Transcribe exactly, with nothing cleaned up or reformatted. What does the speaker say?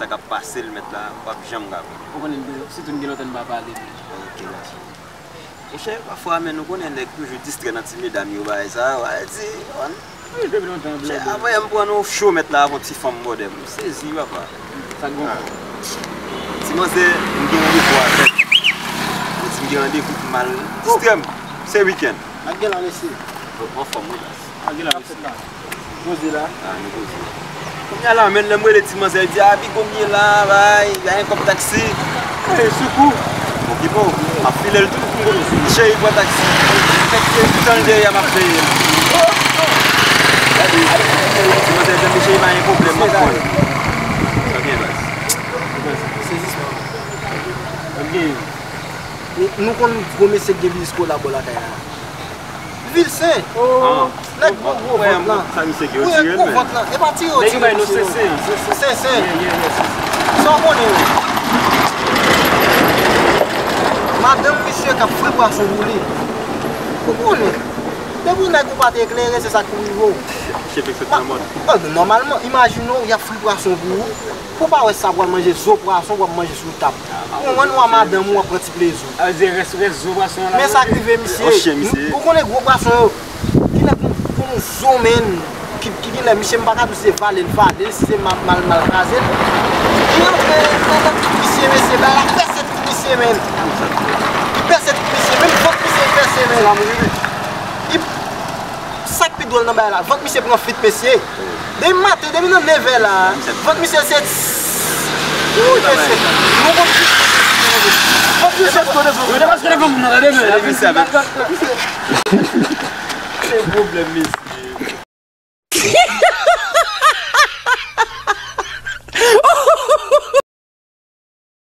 Sa k ap pase l mèt la, w ap janm ka konn. Ou konnen, sitou n gen lontan n pa pale, men. Ok, gason. Monchè, pafwa, men nou konnen nèg toujou distrè nan ti medam yo, bagay sa, w a di, on. Wi, depi lontan, monchè, bro. Avè m pran yon cho mèt la avè yon ti fanm bòdè m. M sezi, papa. Sa k gen? Ti manzè, m gen randevou avè l. Yo di m gen randevou pou m al distrè m. Se wikenn. N ap gen la, mesye. Anfòm, wi, baz. Ann gen la, mesye. Poze la. Ah, nou poze. Kounye a la, menm lè m rele ti manzè, li di, "Ah, Bigo, m ye la, bay, bay yon kòb taksi." Ey, sou kou. Bon, ki bon, m ap file l tou. Cheri, pran taksi. Tann dèyè, m ap peye. Gade, ti manzè di m, "Cheri, pa gen pwoblèm, m ap pran l." Sa byen, baz. Sezisman. Ok. Nou, nou konn gwo mesye k gen biznis kolabo lakay la. Vilsen. Oh. Nèg gwo, gwo vant lan. Sa misye gen, yo tire l, gwo vant lan. E pa tire, yo tire misye. Nèg yo bay nou sensen. Sensen. Yeah, yeah, yeah, sensen. Sa w konnen, wi. Madanm misye k ap fri pwason pou li. Ou konnen. Depi w nèg ou pa te eklere, se sa k pou rive w. Misye vekse tout nan mòn. Oh, nòmalman, imajine w, y ap fri pwason pou ou. Pou w pa wè sa, w pral manje zo pwason, w ap manje sou tab. Ou konprann, ou a madanm ou, w ap pran ti plezi w. A, se rès, rès zo pwason an la. Men sa k rive misye. Yon chen misye. Ou konnen gwo pwason yo. Genlè pou, pou yon zo, menn, ki, ki genlè, misye, m pa ka di w se vale l vale l, si se mal, mal, mal kraze l. Li antre nan, nan tout misye, mesye, bay la pèse tout misye, menn. Li pèse tout misye, menm vant misye, li pèse, menn. Li Sa k pi dwòl nan bagay la, vant misye pran fwit, mesye. Depi maten, depi nan nevè la, vant misye se tss. Wi, mesye. Nou konn vant misye. Se pwoblèm, mesye.